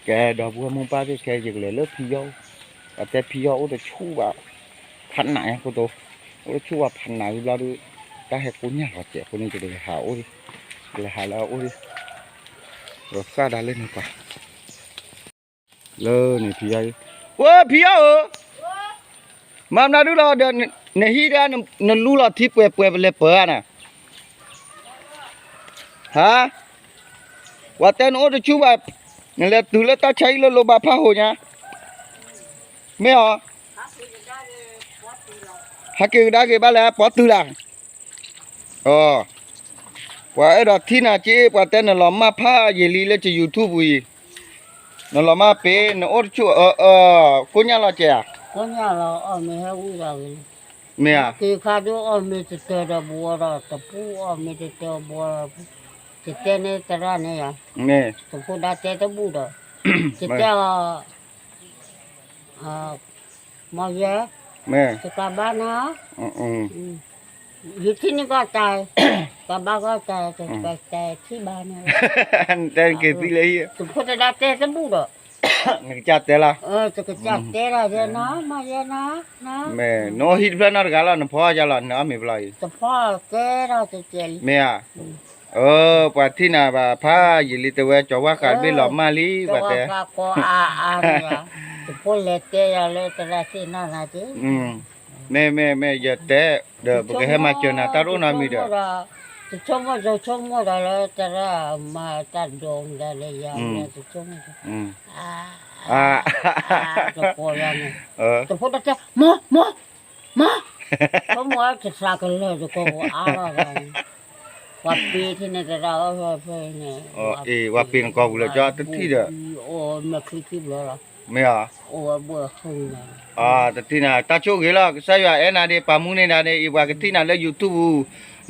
ကဲ ဒီပုၢ်ဝဲၢ်မိၢ်ပၢ်သ့ၣ် ခဲအံၤယကလဲၤလၢဖံယီၢ်အိၣ်, အတဲဖံယီၢ်အိၣ်တဆူၣ်ဘၣ်, ဖးနးညါခိၣ်တိ, အိၣ်တဆူၣ်ဘၣ်ဖးနးဝံၤဘျီဒီး, တၢ်ဟဲကိညၢ်လီၤစဲးအဃိန့ၣ် ယကလဲၤဟးအိၣ်ဒံး, ကလဲၤဟးလၢအအိၣ်ဒံး, ဒီးဃၣ်ဒၣ်လၢန့ၣ်ပှၤ လၢန့ၣ်ဖံယီၢ်, ဝဲဖံယီၢ်ဧၢ, မၤမနုၤဒုလီၤဒီး နဟံၣ်ဒၣ် နလူလီၤထံပှဲၤပှဲၤပလဲၤပၢၤဧါနၤ, ဟါ, ပှၤတဲနအိၣ်တဆူၣ်ဘၣ်, နလဲၤတုၤလၢတၢ်ဆါဟံၣ်လၢလိဘါဖးဟိညါ, မ့ၢ်အီၤ, ဟဲက့ၤကဒါက့ၤဘၣ်လဲၣ် ပှၤတုၤလၢ် အီၤ, ပှၤအဲၣ်ဒိးထံၣ်နၤက့, ပှၤတဲနလီၤမၢ်ဖးယံာ်လံလၢက YouTube ပူၤအံၤ, နလီၤမၢ်ပ့ၤ နအိၣ်တဆူၣ်, ကိညၢ်လီၤကဲဧါ, မ့ၢ်ဧါ, က့ၤခါဒုးအီၣ်မ့ၤတတၢၢ်ဒီးဘှီဒီး တပူၤအီၣ်မ့ၤတတၢၢ်ဘှီဒီး, တတဲန့ၣ်သရၣ်န့ၣ်ယါ, တဖိဒါတဲတဘူၣ်ဒီး, တတဲအီၤ မ့ၢ်ယဲ, တကးဘၣ်နၤ, ယထံၣ်န့ၢ်ကီၢ်တၢ်, ကဘၣ်ကီၢ်တၢ်, တကးတဲထံၣ်ဘၣ်န့ၣ်, နတဲက့ၤသံလၢဟံၣ်, တဖိတဒါတဲတဘူၣ်ဒီး, နကစၢ်တဲလီၤ, တကစၢ်တဲလီၤယဲနၤ, မ့ၢ်ယဲနၤ, နအိၣ်ဟံၣ်တဖျၢၣ်နီတဂၤလီၤ, နဖီအီၣ်ယါလီၤ, နအီၣ်မ့ၤဘျီအံၤ, တဖီတဲလီၤတကဲလံ, မ့ၢ်ဧါ, အၢ, ပှၤထံၣ်နၤဘၣ်ဖးယံာ်လံ တဲဝဲကၠီၤဝါဃးတဘ့ၣ်လီၤမၢ်လံ, ပှၤတဲ, တဖိလဲၤတဲယၤလၢသရၣ်သ့ၣ်နီၢ်နၤက့, မ့ၢ်မ့ၢ်မ့ၢ် ယတဲ, ဒီးပကဟဲမၤစၢၤနၤတၢ်တအိၣ်နီတမံၤဒီး, တဆိကမိၣ်ဆိကမိၣ်ဒီးလၢသရၣ်မၤတၢ်ဒိးမတၤလၢယၤ, တဆိကမိၣ်, တကိးယၤန့ၣ်, တဖိတတဲ, မိၢ်, မိၢ်, မိၢ်, ဆိကမိၣ်တသးကလၢာ်တကိးအါထီၣ်, ပှၤပ့ၤထံၣ်န့ၣ်တရၣ်အီၣ်ဖဲန့ၣ်, အ့ ပှၤပ့ၤနကိးပူၤလၢကၠီတထံၣ်ဒီး, အိၣ်မဲာ်ချံခံဘျီလီၤ, မ့ၢ်ဧါ, အိၣ်ဝဲဘှဲၣ်ဟုၣ်န့ၣ်, တထံၣ်နၤ တၢ်ဆိၣ်ဂ့ၤလီၤ, ကစၢ်ယွၤအဲၣ်နၤဒ့ၣ် ပာ်မူန့ၢ်နၤဒ့ၣ် အံၤပှၤကထံၣ်နၤလၢ YouTube ပူၤ,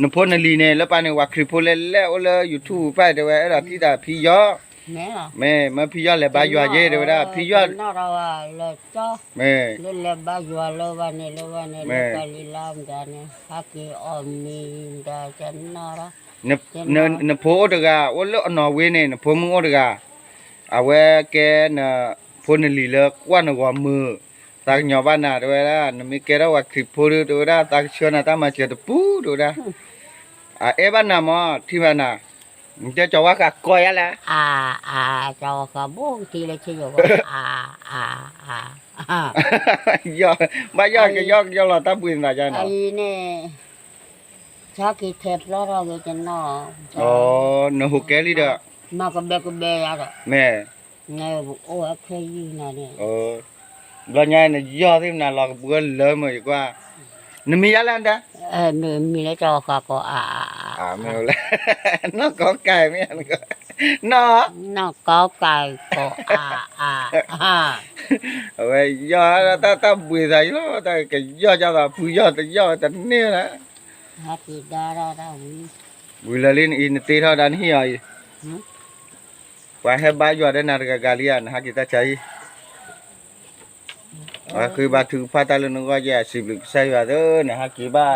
နဖိနလံၤန့ၣ် လၢပၢ်န့ၣ် ပှၤခရံာ်ဖိလဲၣ်လဲၣ်အိၣ်လၢ YouTube ပူၤဖဲတဲဝဲ အဲၣ်ဒိးထံၣ်တၢ်ဖံယီၢ်, မ့ၢ်မၢဖံယီၢ်လဲၤဘါယွၤယ့ၣ် တဲဝဲဒၣ် ဖံယီၢ်, မ့ၢ် လၢလဲၤဘါယွၤလၢဘၣ်န့ၣ် လၢဘၣ်န့ၣ် လၢကလံၤလါမတၤန့ၣ် ဟဲက့ၤအီၣ်မ့ၤမတၤကနီၣ်, နဖိအိၣ်တဂၤ အိၣ်လၢအနီၣ်ဝ့န့ၣ် နဖိမုၣ်အိၣ်တဂၤ, အဝဲကဲနဖိနလံၤလၢကွၢ်နဂီၢ်မုာ်, သးကညီၤဘၣ်နၤ တဲဝဲဒၣ် နမ့ၢ်ကဲထီၣ်ပှၤခရံာ်ဖိဒီး တဲဝဲဒၣ် သးကဆှၢနၤတၢ်မၤစၢၤတပူၤ တဲဝဲဒၣ်, အအဲၣ်ဘၣ်နၤမၢ် ထံၣ်ဘၣ်နၤ, နတဲကၠီၤဝါဃးကိးယါလဲၣ်, ကၠီၤဝါဃးဘိကထံလၢဆ့ယိၤ, ဘၣ်ယီၢ်ကယီၢ်ကယီၢ်လီၤတၢ်ဘှံးနသးယါန့ၣ်, အံၤန့ၣ်, ဆါက့ၤထဲးပျီထီၣ်က့ၤကနီၣ်, နဟူးကဲလံဒီး, မၤကဘဲကဘဲယါဒီး, မ့ၢ် နအိၣ်ဝဲခဲယုၢ်နၤန့ၣ်, ဘျီညါနယီၢ်သ့ၣ်မနၤလီၤကပှဲၤလၢမုာ်ယကွၢ်, နမံၤယါလဲၣ်ဒၣ်, မံၤလၢကၠီၤဃးကိးအါ, မ့ၢ်လဲၣ်, နီၢ်ကီကၤမ့ၢ်, နီၢ်, နီၢ်ကီကၤကိးအါအါ, အဝဲယီၢ်တၢ်တၢ်ဘှံးသးယလီၤ တၢ်ကယီၢ်ကၢ်သးဖုယီၢ်တယီၢ်တန့ၢ်လၢ ဝံၤလၢာ်လံနအံၤ နတ့ထီၣ်ဒၣ်နဟံၣ်အီၤအံၤ, ပှၤဟဲဘါယွၤဒီးနၤတဂၤဂၤလံဧါ နဟးက့ၤတၢ်ဆါဟံၣ်, ပှၤဃ့ဘါထုကဖၣ်တၢ်လၢနဂီၢ်ယဲၢ် စံးဘျုးကစၢ်ယွၤသၢ နဟးက့ၤဘၣ်,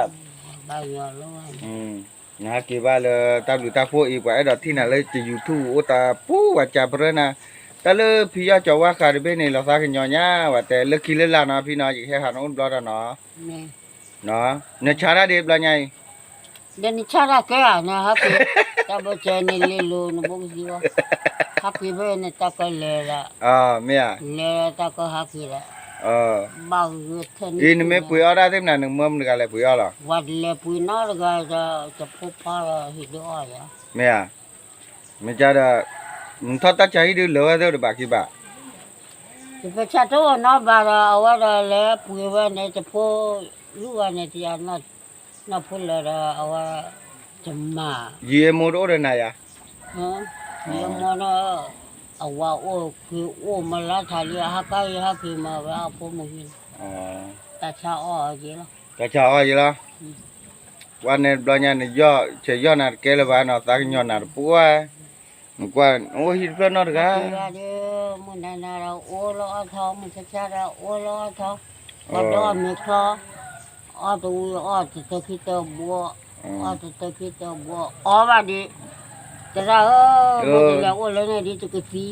နဟးက့ၤဘၣ်လၢတၢ်ဘျုးတၢ်ဖှိၣ်အံၤ ပှၤအဲၣ်ဒိးထံၣ်နၤလၢက YouTube အိၣ်တၢ်ပူၤ ပှၤကးပြၢနၤ, တၢ်လၢဖံယီၢ်ကၠီၤဝါဃးတဘ့ၣ်န့ၣ် လီၤသးကညီၤညါ ပှၤတဲလၢခံလၢလာ်နီၤ ဖံနီၤ ယကဟဲဟးနအိၣ်တဘျီဒီးနီၤ နဆါတၢ်ဒ်ဘျီညါအံၤ, ဒီးနဆါတၢ်ကဲဧါ နဟးက့ၤ, တၢ်ဘၢၣ်စၢၤန့ၣ်လ့လိၤ နဘိကသံဝဲ, ဟးက့ၤဖဲန့ၣ်တၢ်ကလဲၤလၢ, မ့ၢ်ဧါ, လဲၤတၢ်ကဟးက့ၤလၢ, ဘၣ်ဂ့ၤထဲန့ၣ်, အံၤနမ့ၢ်ပှ့ၤအီၣ်တၢ်သ့ၣ်မနုၤ နမၢမနုၤတဂၤလဲၤပှ့ၤအီၣ်လီၤ, ပှၤတလဲၤပှ့ၤနီတဂၤဒီး တဖိဖါဒီးဟ့ၣ်ဒုးအီၣ်ယၤ, မ့ၢ်ဧါ, မ့ၢ်ကဒီး, နထီၣ်တၢ်ဆါဟံၣ်ဒုးလၢာ်ဝဲသ့ၣ်တဘၣ်ခံဘၣ် တပဆၣ်တအိၣ်နီဘၣ်ဒီး အဝဲဒီးလဲၤပှ့ၤဝဲန့ၣ် တဖိ, လုၢ်ဝဲန့ၣ် တယၤ, နီၢ်ဖိလၢာ်ဒီး အဝဲ, တမၤ, ယံာ်မိၢ်တအိၣ်ဒီးနၤယၤ, ယံာ်မိၢ်ဒီး, အဝၤအိၣ်က့ၤအိၣ်မလါထးလံ ဟးကါအံၤဟးက့ၤမၤဝဲအဖိမုၣ်ဟံၣ်, တၢ်ဆါအီၣ်အီၤယ့လီၤ, တၢ်ဆါအီၣ်ယ့လီၤ ပှၤန့ၣ်တဘျီညါန့ၣ် ယီၢ်ဆဲးယီၢ်နၤတကဲလၢၤဘၣ်နီၤ သးကညီၤနၤတပူၤဝဲ, နကွၢ်အိၣ်ဟံၣ်တဖျၢၣ်နီတဂၤ, မုၢ်နၤနၤဒီးအိၣ်လၢအီၣ်ထီၣ် မုၢ်ဆါဆါဒီးအိၣ်လၢအီၣ်ထီၣ်, ပှၤဒီအီၣ်မ့ၤချီ, အီၣ်တဝံၤအီၣ်တတၢခံတဘိ, အီၣ်တတၢခံတဘိ အီၣ်ဘၣ်ဒံး, သရၣ်ဧၢ, မ့ၢ်တလဲၤအိၣ်လၢန့ၣ်ဒ်တကသံ,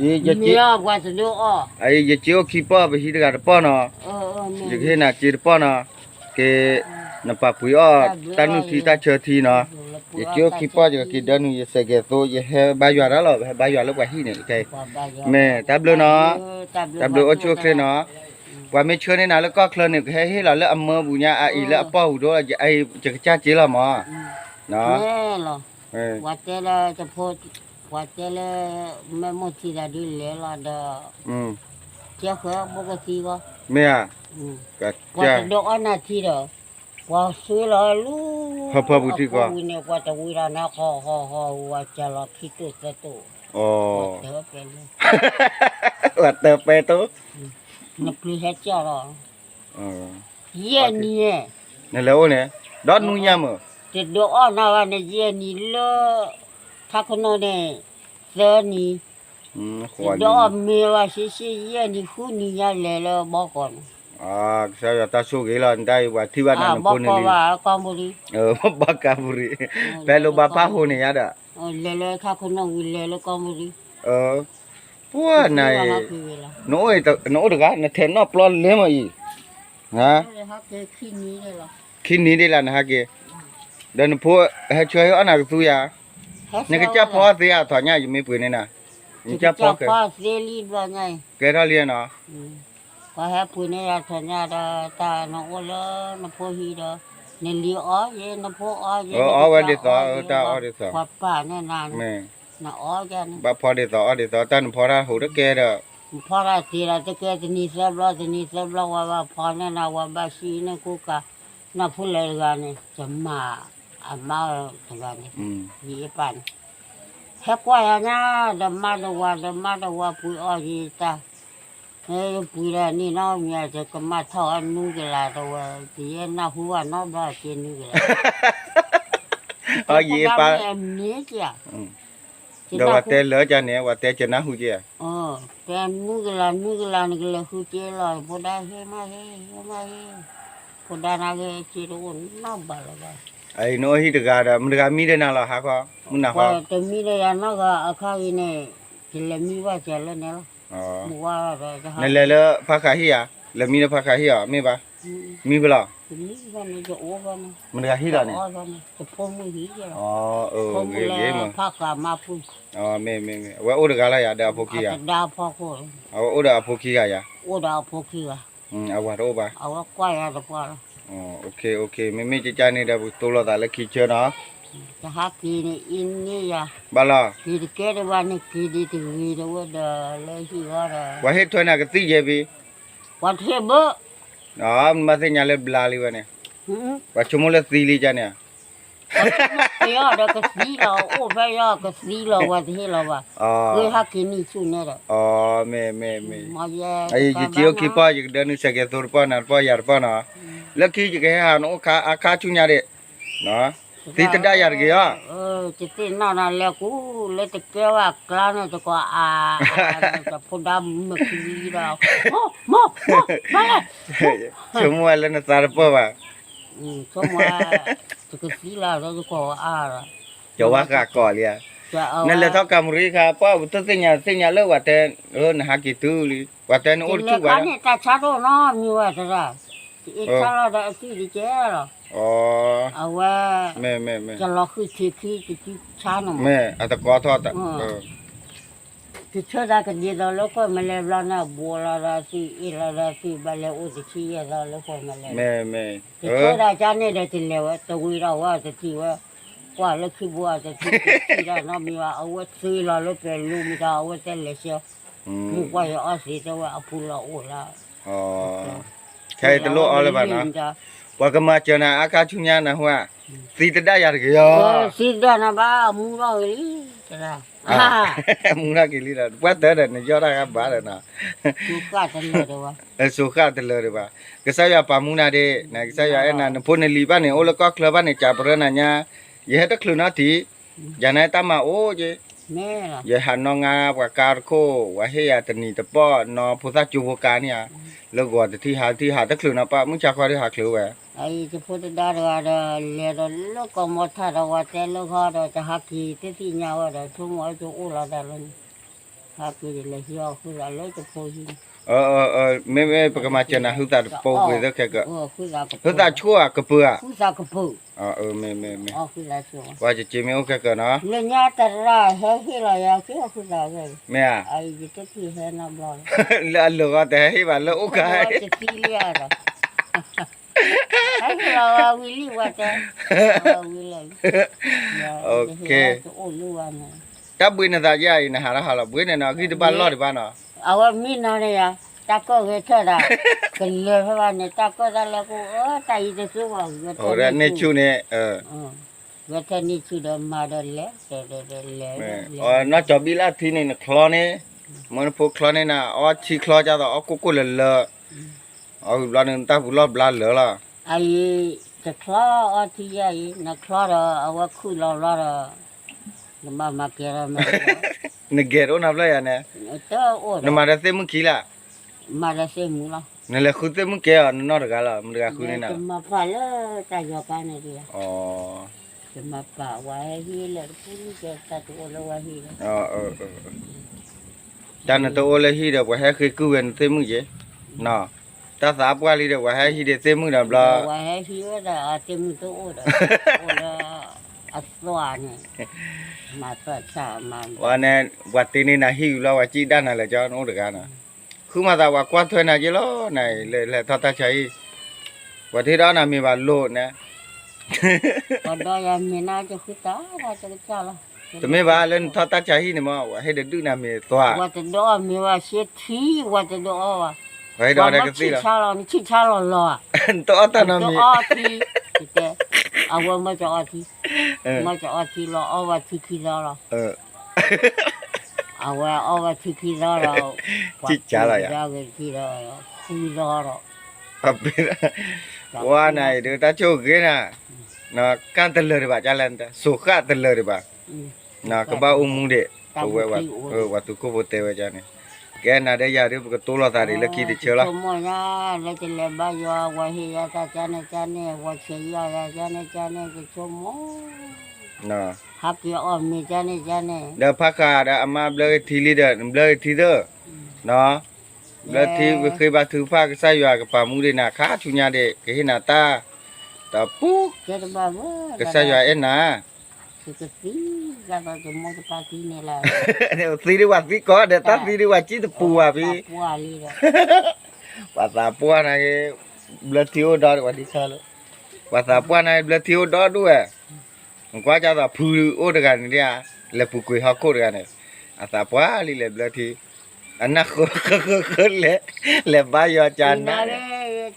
ယ ယစ့အိၣ်ခံပီၢ် ပဟံးတဂၤတပီၢ်နီၤ, ယကဟ့ၣ်နၤစ့တပီၢ်နီၤ, က့ၤ နပာ်ပှ့ၤအီၣ်တၢ်နုၢ်ထံတၢ်ဆၢထံနီၤ, ယစ့အိၣ်ခံပီၢ် ယကက့ၤဒၢနုာ်ယစဲးကဲးသိး ယဟဲဘါယွၤတၢ်လီၤ ဟဲဘါယွၤလၢပှၤဟံၣ်န့ၣ်, မ့ၢ်တၢ်ဘျုးနီၤ, တၢ်ဘျုးအိၣ်ဆူၣ်အိၣ်ချ့နီၤ, ပှၤမ့ၢ်ဆှၢန့ၢ်နၤလၢကီၢ်ချၢန့ၣ် ကဟဲဟ့ၣ်လီၤလၢအမၢပူၤညါ အအံၤလၢအပီၢ်ပူၤဒီး ယကစၢ်စ့လီၤမး, ပှၤတဲလၢ ပှၤတဲလၢမဲၢ်မိၢ်ထံသးဒုးလဲၤလီၤဒီး ကဲဃၢဘိကသံဂီၢ်, မ့ၢ်ဧါ, ပှၤတဒိးအီၣ်နၤထံဒီး ပှၤဆွ့လီၤလူ ဟၢဖၢပူၤထံကီၢ်, ပှၤတဝံၤဒီးနၤ ဃီဃီဃီ ဝၤစၢၤလီၤခံတိၢ်သၢတိၢ်, ပှၤတၢပဲတိၢ်, နပျံၤဟဲကၢ်လီၤ ယဲၢ်နံၤ, နလဲၤအိၣ်န့ၣ် ဒီနူညါမး, တဒိးအီၣ်နၤဘၣ်န့ၣ် ယဲၢ်နံၤလၢ ခါခနီၣ်န့ၣ် သၢနံၤ, တဒိးအီၣ်မ့ၤဘၣ် ရှဲရှဲ ယဲၢ်နံၤဃုနံၤညါလဲၤလၢဘီကီးန့ၣ်, ကစၢ်ယွၤတၢ်ဆိၣ်ဂ့ၤလီၤ နတၢ်အံၤပှၤထံၣ်ဘၣ်နဖိနလံၤ, ဘီကီးပူၤရံ, ဘီကီးပူၤရံ, ဖဲလိၣ်ဘၣ်ဖးဟိန့ၣ်ယါဒီး, လဲၤလၢခါခနီၣ်ဝံၤလဲၤလၢကီၢ်ပူၤရံ, ပှၤနၤအံၤ, နအိၣ်တဂၤ နထဲးနီၣ်ပျီလဲမးအံၤ, ခံနံၤဒ်လၢနဟဲက့ၤ, ဒီးနဖိဟဲဆှၢဟ့ၣ်အီၣ်နၤကသူယၤ, နကစၢ်ဖီသ့အထီၣ်ညါ ယမ့ၢ်ပှ့ၤန့ၢ်နၤ, နကစၢ်ဖီ, ကဲထီၣ်လံနီၤ, ပှၤဟဲပှ့ၤန့ၢ်ယၤထီၣ်ညါဒီး တၢ်နအိၣ်လၢနဖိဟံၣ်ဒီး, နလံၤအီၣ်ယဲ နဖိအီၣ်ယဲ, အီၣ်ဝဲဒ်သိး တၢ်အီၣ်ဒ်သိး, ပှၤပာ်န့ၢ်နၤ, နအီၣ်ယဲန့ၣ်, ဘၣ်ဖီဒ်သိးအီၣ်ဒ်သိး တၢ်နဖီတၢ်ဟူးတကဲဒီး, နဖီတၢ်တ့ၢ်ဒီးတကဲ တနံၤသၢဘျီ တနံၤသၢဘျီ ဝဲဘၣ်ဖီန့ၢ်နၤ ဝဲဘၣ်စံးန့ၢ်ကိးကး, နဖိလဲၤတဂၤန့ၣ် ယမၤအမါတဂၤန့ၣ်, ယအပၢ်န့ၣ်, ဟဲကွၢ်ယၤညါ, ဒီးမါတဝၤ ဒီးမါတဝၤပှ့ၤအီၣ်ယတၢ်, ပှ့ၤဒီးန့ၣ်နီတမံၤ ယကမၢ်ထီၣ်အီၤနွံကလးတဝဲ, ယဲနၢ်ဟူဘၣ်နီတဘျီက့နွံကလး, ယအပၢ်, ဒီးဝဲတဲလၢကန့ၣ် ဝဲတဲကနၢ်ဟူက့, တဲနွံကလး နွံကလး နကလဲၤဃုက့လီၤ ဖိဒါဟ့ၣ်မးဟ့ၣ် ဟ့ၣ်မးဟ့ၣ်, ဖိဒါနၤဂ့ၤက့တအိၣ်နီတဘျီလၢၤဘၣ်, နအိၣ်ဟံၣ်တဂၤဒီး မတဂၤမံဒီးနၤလီၤ ဟါခီ, မုၢ်နၤခီ, တမံဒီးယၤနီတဂၤအခါအံၤန့ၣ်, ယလဲၤမံဘၣ်စၢၤလၢန့ၣ်လီၤ, နလဲၤလၢဖးခးဟံၣ်ဧါ, လဲၤမံလၢဖးခးဟံၣ်ဧါ မ့ၢ်ဘၣ်, မံဖဲလီၤ, မတဂၤဟံၣ်လီၤန့ၣ်, ဖိမုၣ်ဂ့ၤဂ့ၤမး, မ့ၢ်မ့ၢ်မ့ၢ်, အဝဲအိၣ်တဂၤလီၤယၤ ဒီးအဖိခံဂၤ, အဝဲအိၣ်ဒီးအဖိခံဂၤယၤ, အဝၤတအိၣ်ဘၣ်, မ့မ့ၢ်ကကန့ၣ်ဒီး ပကတိၤလိာ်သးလၢခံဆၢနီၤ, ဘၣ်လီၤ, ပှၤဟ့ၣ်ထွဲနၤကသံၣ်ယဲၢ်ဖံ, ပှၤတဟ့ၣ်ဘၣ်, မ့ၢ်ဘၣ်သ့ၣ်ညါလၢဘျါလံဝဲန့ၣ်, ပှၤဆိကမိၣ်လၢသံလံကန့ၣ်, ပှၤဆိကမိၣ်က့ၤအီၤဒီးကသံလီၤ အိၣ်ဖဲယီၤကသံလီၤ ပှၤတဟ့ၣ်လီၤဘၣ်, ဂ့ၤဟးက့ၤနံၣ်ဆူၣ်န့ၣ်ဒီး, မ့ၢ်မ့ၢ်မ့ၢ်, ယစ့အိၣ်ခံပီၢ် ယကဒၢနုာ်စဲးကဲးသိတပီၢ်နၤတပီၢ်ယၤတပီၢ်နီၤ, လၢခံယကဟဲဟးနအိၣ်ခါအခါဆူညါဒံး, သံတဒၣ်ယၤတဂ့ၤအီၤ, ယသ့ၣ်နီၣ်နၤလဲၤကူလဲၤတကဲဘၣ်ကျါန့ၣ်တကီးအါ, ဖိဒါမုၣ်ကလံၤဒီး, ဆိကမိၣ်ဝဲလၢနသးတပၢၢ်ဘၣ်, ဆိကမိၣ်, ယဝါဃာ်ကိးလံဧါ, နလဲၤထီၣ်ကၤမရံခါ ပှၢ်ပတသ့ၣ်ညါသ့ၣ်ညါလၢပှၤတဲ, နဟးက့ၤတုၤလံ ပှၤတဲနအိၣ်တဆူၣ်ဘၣ်, တၢ်ဆါဒိၣ်နီတမံၤဝဲတရၣ်, ယအ့ၣ်ဆါလီၤဒီးအစုတကဲလီၤ, အဝဲ, မ့ၢ်မ့ၢ်မ့ၢ်, ကလီၤဃုဆံခံတဆံဆါနီၤ, မ့ၢ်အတကီထီၣ်တၢ် တဆၢဒၣ်ကဒ်သိးလၢကီၢ်မဲလဲၣ်ဘျီန့ၣ် အဘူးလီၤဒီးသုးအ့ၣ်လီၤဒီးသုးဘၣ်လဲၤအိၣ်တဆံယဲၢ်သီလၢကီၢ်မဲလဲၣ်, တဆၢဒၣ်ကန့ၣ်ဒီးတလဲၤဝဲ တဝံၤဒီးဝဲတထံၣ်ဝဲ, ကွၢ်လၢခံဘိအတထံၣ်တထံၣ်ဒီးနီတမံၤဘၣ် အဝဲသ့လီၤလၢပလူမံၤဒီး အဝဲတဲလဲၤဆှၢ, မုၢ်ကွၢ်ယအီၣ်သ့တဲဝဲအပူၤလီၤအိၣ်လီၤ, ခဲအံၤတလိၣ်အီၣ်လၢၤဘၣ်နီၤ, ပှၤကမၤစၢၤနၤအခါဆူညါနဟူဧါ, သံတဒၣ်ယၤတဂ့ၤယီၤ သံတဒၣ်နၤဘၣ် မူထီၣ်က့ၤလံ, မူထီၣ်က့ၤလံဒီး ပှၤတၢ်ဒီးနယီၢ်တၢ်ဂၤဘၣ်ဒီးနီၤ, စိဃၣ်တလၢာ်ဒံးဘၣ်, ကစၢ်ယွၤပာ်မူနၤဒ့ၣ်, ကစၢ်ယွၤအဲၣ်နၤ နဖိနလံၤဘၣ်န့ၣ် အိၣ်လၢကီၢ်ချၢဘၣ်န့ၣ် ကးပရၢနၤညါ, ယဟဲတချုးနီတထံၣ်, ယၤန့ၣ်တၢ်မၤအိၣ်က့ၤ, ယဟးနီၢ်ငါပှၤကါတခိၣ် ပှၤဟ့ၣ်ယၤတနံၤတပီၢ် နီၢ်ဖိသၣ်ကၠိဖိကါန့ၣ်ဧါ, လၢဂီၤတထံၣ်ဟးတထံၣ်ဟးတချုးနီၤ ပှၢ်မုၢ်ဆါခီဒုးဟးချုးဝဲ, ယဖိတဒါတဂၤဒီး လဲၤဒီးလၢကီၢ်မီထၣ်ဒီး ပှၤတဲလၢဃီဒီး တဟးက့ၤတသ့ၣ်ညါဝဲဒီး ဆိကမိၣ်အကအိၣ်လီၤတၢ်လၢန့ၣ်, ဟဲက့ၤလဲၤဟံးအီၣ်ဟုသးလၢတဖိဟံၣ်, မ့မ့ၢ်ပကမၤစၢၤနၤ ဟုသးတပိာ်ပှ့ၤသၢခဲကၢ, ဟုသးဆိၣ်ဧါ ကပၢၤဧါ, မ့မ့ၢ်, ပှၤကက့ၤမ့ၢ်အိၣ်ခဲကၢနီၤ, လၢညါတရၣ်ဟဲဟ့ၣ်လီၤယၤက့ၤဟုသးဝဲ, မ့ၢ်ဧါ, ယတထံၣ်ဟဲနီတဘျီလီၤ, လၢအလၢာ်ဂီၤတဟဲဟ့ၣ်ဘၣ် လၢအိၣ်ခါ, ဟဲဟ့ၣ်လီၤဝဲဝံၤလံဝဲတဲ, ဝံၤလီၤ, တအိၣ်လၢဝဲန့ၣ်, တၢ်ဘှံးနသးယါအံၤ နဟးထီၣ်ဟးလီၤ ဘှံးန့ၣ်နီၤ ဂံၢ်တဘၣ်လီၢ်ဒံးဘၣ်နီၤ, အဝဲမ့ၢ်နီၤန့ၣ်ယၤ, တၢ်ကီၢ်ဂဲၤထၢၣ်ဒၣ်, ကလၢၤဖဲဘၣ်န့ၣ် တၢ်ကီၢ်တၢ်လဲၤကအိၣ် တၢ်အံၤတစိၢ်ဘၣ်, န့ၢ်ဆူၣ်န့ၣ် ဂဲၤထၢၣ်န့ၢ်ဆူၣ်ဒီးမၤဒီးလဲၤ, လဲၤ, နီၢ်ကၠီၤဘံၣ်လၢအထံန့ၣ် နချီန့ၣ်, မ့ၢ်နဖိချီန့ၣ်နၤ အီထံချီကသိး အီၣ်ကိၢ်ကိၢ်လၢၤလၢၤ, အီၣ်ဝံၤဘျီန့ၣ် နတၢ်ပူၤလီၢ်ဘျါလၢာ်လီၤ, အအံၤ, တချီအီထံယါအံၤ နချီဒီး အဝဲခုၣ်လီၤဘျီဒီး, နဘၣ်မၤကဲၤထီၣ်မး, နဂဲၤတအိၣ်နီတဘျီယၤန့ၣ်, နမၤဒီးသ့ၣ်မုၣ်ခံလၢ်, မၤဒီးသ့ၣ်မုၣ်လီၤ, နလဲၤဃုသ့ၣ်မုၣ်ကဲအီၤ နနီၢ်တဂၤလီၤ မတၤတဂၤဃုန့ၢ်နၤ, တမၤပာ်လၢတၢ်ယီၤကါန့ၣ်ဒံး, တမၤပာ်ဝဲဟဲဟံၣ်လၢတပူၤလံ တၢ်တအိၣ်လၢဝဲဟံၣ်လီၤ, တၢ်နတအိၣ်လၢဟံၣ်ဒီး ပှၤဟဲဃ့ကုၢ်ဝဲနသ့ၣ်မုၣ်က့ၤ, တၢ်သးပှၢ်လံဒီး ပှၤဟဲဟံၣ်ဒံးသ့ၣ်မုၣ်ဒီးဘျီ, ပှၤဟဲဟံၣ်ဝဲဒၣ်အသ့ၣ်မုၣ်တအိၣ်ဒီး, အိၣ်လၢ, အသွၣ်န့ၣ်, မၤသွၣ်ဆၣ်မၤ, ဝဲန့ၣ်, ပှၤတ့န့ၢ်နၤဟံၣ်ဝံၤဘျီ ပှၤစံၣ်ဒၣ်နၤလၢာ်ကၠီ နအိၣ်တဂၤနီၤ, ဃုမၤသးပှၤကွၢ်ထွဲနၤက့ၤလီၤ နလဲၤထီၣ်တၢ်ဆါဟံၣ်, ပှၤတဟ့ၣ်ဒီးနၤမ့ၢ်ဘၣ်လိၣ်န့ၣ် ပှၤဒီးယၤမ့ၢ်နၤ ယဃုတၢ်ဒၣ်တကစၢ်လီၤ, တမ့ၢ်ဘၣ်လၢနထီၣ်တၢ်ဆါဟံၣ်န့ၣ်မး ပှၤဟ့ၣ်ဒီးဒုၣ်နၤမ့ၢ်သွါ, ပှၤတဒီးအီၣ်မ့ၢ်ဝဲရှဲထံ ပှၤတဒီးအီၣ်ဘၣ်, ပှၤဟ့ၣ်ဒီးကသံၣ်လီၤ, နဆံၣ်ဆါလီၤလီၤ, နတအီၣ်တၢ်နီတမံၤ, နတအီၣ်ထံ, အဝဲမ့ၢ်ကအီၣ်ထံ, မ့ၢ်ကအီၣ်ထံလီၤ အီၣ်ဝဲထံခံသီလီၤ အဝဲအီၣ်ဝဲထံခံသီဒီး, ထံကလီၤယၤ, ဃုသီဒီး, ပှၤနၤအံၤဒုး တၢ်ဆိၣ်ဂ့ၤနၤ, ကၢ်တလၢာ်ဒံးဘၣ် ကၢ်လဲၣ်, စိၤဃၣ်တလၢာ်ဒံးဘၣ်, ကဘၣ်အိၣ်မူဒံး, ပဝဲ, ပှၤသူခိၣ်ဖိတဲဝဲကန့ၣ်, ကဲနၤဒီးယၤဒုး ပကတိလိာ်သးဒံးလၢခံတဆၢလီၤ, လၢတလဲၤဘါယွၤ ဝဲဟ့ၣ်ယၤတၢ်ကန့ၣ်ကန့ၣ် ဝဲဆဲးယီၤယၤကန့ၣ်ကန့ၣ် တဆိကမိၣ် ဟးက့ၤအီၣ်မ့ၤကန့ၣ်ကန့ၣ်, ဒီးဖးဃာ်ဒီးအမါဘျၢဂ့ၤထံလံဒီး နဘျၢဂ့ၤထံဒီး, ဘျၢထံဃ့ဘါထုကဖၣ် ကစၢ်ယွၤကပာ်မူဒံးနၤ ခါဆူညါဒံး ကဟ့ၣ်နၤတၢ်, ဒီးပူၤ, ကစၢ်ယွၤအဲၣ်နၤ, သံ, သံဒ်ဝဲသံကီးဒီး တၢ်သံဒ်ဝဲစံၣ်တပူၤဘၣ်ဖံ, ပှၤသးပှၢ်နၤက့ၤ, ဘျၢထံအိၣ်ဒီး, ပှၤသးပှၢ်နၤက့ၤ ဘျၢထံအိၣ်ဒီဒူၣ်ဝဲ, နကွၢ်ကသိးဖုအိၣ်တဂၤန့ၣ်ဒ်ဧါ, လဲၤပူၤကွံာ်ဟီၣ်ခိၣ်တဂၤန့ၣ်, အသးပှၢ်လံလဲၤဘျၢထံ, အနၢ်ဃၢဃၢဃၢလဲၤ, လဲၤဘါယွၤကနၣ်,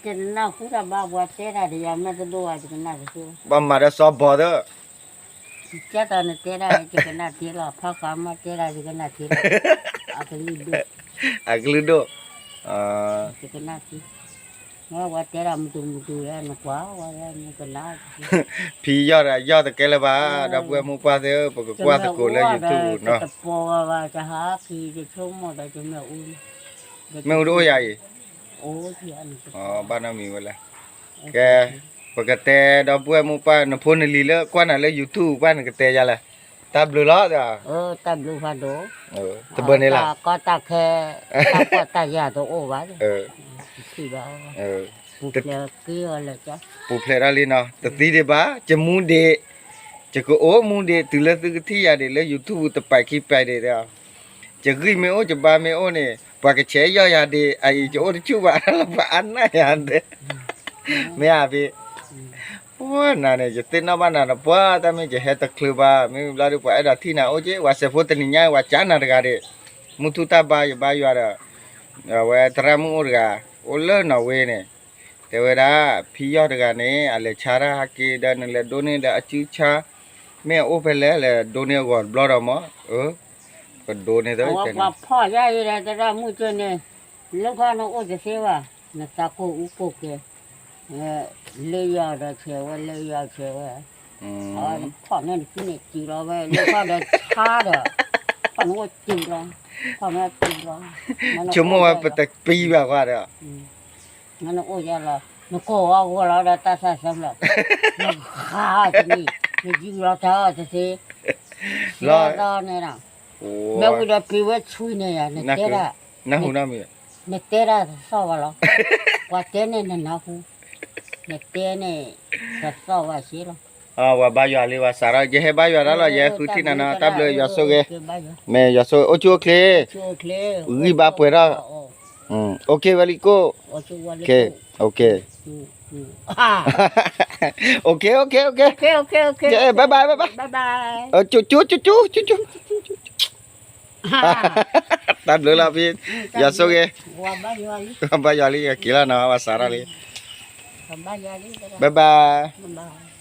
တနၢ်ဟူတၢ်ဘၣ်ပှၤတဲတၢ်ဒီးယၤမ့ၢ်တဒိၣ်ဘၣ်တကနၣ်တသ့, ဘၣ်မၤဒီးစီၤဘီၤသၢ ကၢ်တၢ်နတဲဒၣ်ယကနၣ်တ့လီၤ ဖးဃာ်မ့ၢ်တဲဒၣ်ယကနၣ်တ့လီၤ, အကလုၢ်ဒိၣ်, အကလုၢ်ဒိၣ်, ယကနၣ်တ့, မ့ၢ်ဝဲတဲဒၣ်မုၢ်တူၢ်မုၢ်တူၢ်လၢနကွၢ်ဝဲလၢနကနၣ်, ဖံယီၢ်ဒီးယီၢ်တကဲလၢၤဘၣ်, ဒီပုၢ်ဝဲၢ်မိၢ်ပှၢ်သ့ၣ်ဧၢ ပကကွၢ်သကိးလၢ YouTube နီၤ, တပီၤဘၣ်ဘၣ် တဟးက့ၤတဆိကမိၣ်ဒီးတမ့ၢ်အူ, မ့ၣ်အူတအိၣ်ယၤအံၤ, ဘၣ်နီတမံၤဝဲလဲၣ်, ကဲ, ပကတဲဒီပုၢ်ဝဲၢ်မိၢ်ပှၢ် နဖိနလံၤလၢကွၢ်နၤလၢ YouTube ပှၢ်နကတဲယၤလဲၣ်, တၢ်ဘျုးလီၤ, တဘၢန့ၣ်လီၤ, တၢ်ကီတၢ်ခဲ, တၢ်ကီတၢ်ယၤတအိၣ်ဘၣ်, ပူၤဖျဲးက့ၤအီၤလၢာ်, ပူၤဖျဲးထီၣ်လံနီၤ တသံဒံးဘၣ် ယမူဒံး, ယကအိၣ်မူဒံး တုၤလၢသုကထံၣ်ယၤဒံးလၢ YouTube တပာ်ခံပာ်ဒံး, ယဂံၢ်မ့ၢ်အိၣ် ယဘါမ့ၢ်အိၣ်န့ၣ် ပှၤကဆဲးယီၢ်ယၤဒံး အအံၤ ယအိၣ်တဆူၣ်ဘၣ်လၢပှၤအါနၢ်ယၤဒံး, မ့ၢ်ဧါဖံ, ပှၤနၤန့ၣ် ယသ့ၣ်နီၣ်ဘၣ်နၤဒီး ပှၤတၢ်မ့ၢ်ယဟဲတချုးဘၣ် မ့ၢ်ဘျီဒုး ပှၤအဲၣ်ဒိးထံၣ်နၤအိၣ်က့ ဝၤစဲးဖိတနံၤညါ ဝၤကၢ်နၤတဂၤဒံး, မုၢ်ထူၣ်တၢ်ဘါယဘါယွၤဒီး, အဝဲသရၣ်မုၣ်အိၣ်တဂၤ, အိၣ်လၢနီၣ်ဝ့န့ၣ်, တဲဝဲဒၣ် ဖံယီၢ်တဂၤန့ၣ် အလဲၤဆါတၢ်ဟဲက့ၤဒီး နလဲၤဒိးန့ၢ်ဒီးအစုဆါ, မ့ၢ်အအိၣ်ဖဲလဲၣ် လဲၤဒိးန့ၢ်အဂီၢ်တဘျီဒီးမၢ်, ပဒိးန့ၢ်သ့, ပှၤဖီၣ်ယါအံၤဒီး သရၣ်မုၣ်ကၢန့ၣ်, လၢခီနအိၣ်တသ့ဘၣ်, နသးကိၢ်အူကိၢ်ကဲ, လၢယီၢ်ဒီးဆဲးဝဲ လၢယီၢ်ဆဲးဝဲ, နဖီၣ်န့ၢ်နစုန့ၣ်တုၤလီၤဝဲ လၢခီဒီးဆါဒီး, ဖီၣ်န့ၢ်အိၣ်တုၤလီၤ, ဖီၣ်န့ၢ်တုၤလီၤ, ဆိကမိၣ်ဝဲပတပံဘၣ်ဃီဒီး နအိၣ်ယါလီၤ, နကိးအဂီၢ်လီၤဒီးတၢ်သၣ်သၢဖျၢၣ်, နဃါအီၤတနံၤ, နယူၤလီၤတၢ်အီၤတသ့, လီၤန့ၣ်ဒီး, မ့ၢ်ဝံၤဒီးပျံၤဝဲဆူန့ၣ်ယၤ, နဟူနီတမံၤ, နတဲတၢ်တသီၣ်ဘၣ်လီၤ, ပှၤတဲန့ၣ်နနၢ်ဟူ, နတဲန့ၣ် တသီၣ်ဘၣ်စ့လီၤ. ပှၤဘါယွၤလံ ပှၤစးထီၣ် ယဟဲဘါယွၤတၢ်လီၤ, ယဟဲဃုထံၣ်နၤနီၤ, တၢ်ဘျုးယွၤဆိၣ်ဂ့ၤ, မ့ၢ်ယွၤဆိၣ်ဂ့ၤ အိၣ်ဆူၣ်အိၣ်ချ့, ဂံၢ်ဘါပှဲၤထီၣ်, okay very good, okay, okay, okay, okay, okay, bye bye, bye bye, ကၠူ ကၠူ ကၠူ ကၠူ ကၠူ တၢ်ဘျုးလီၤဖံ, ယွၤဆိၣ်ဂ့ၤ, ဘါယွၤလံ က့ၤလီၤနီၤ ပှၤစးထီၣ်လံ, bye bye, bye bye.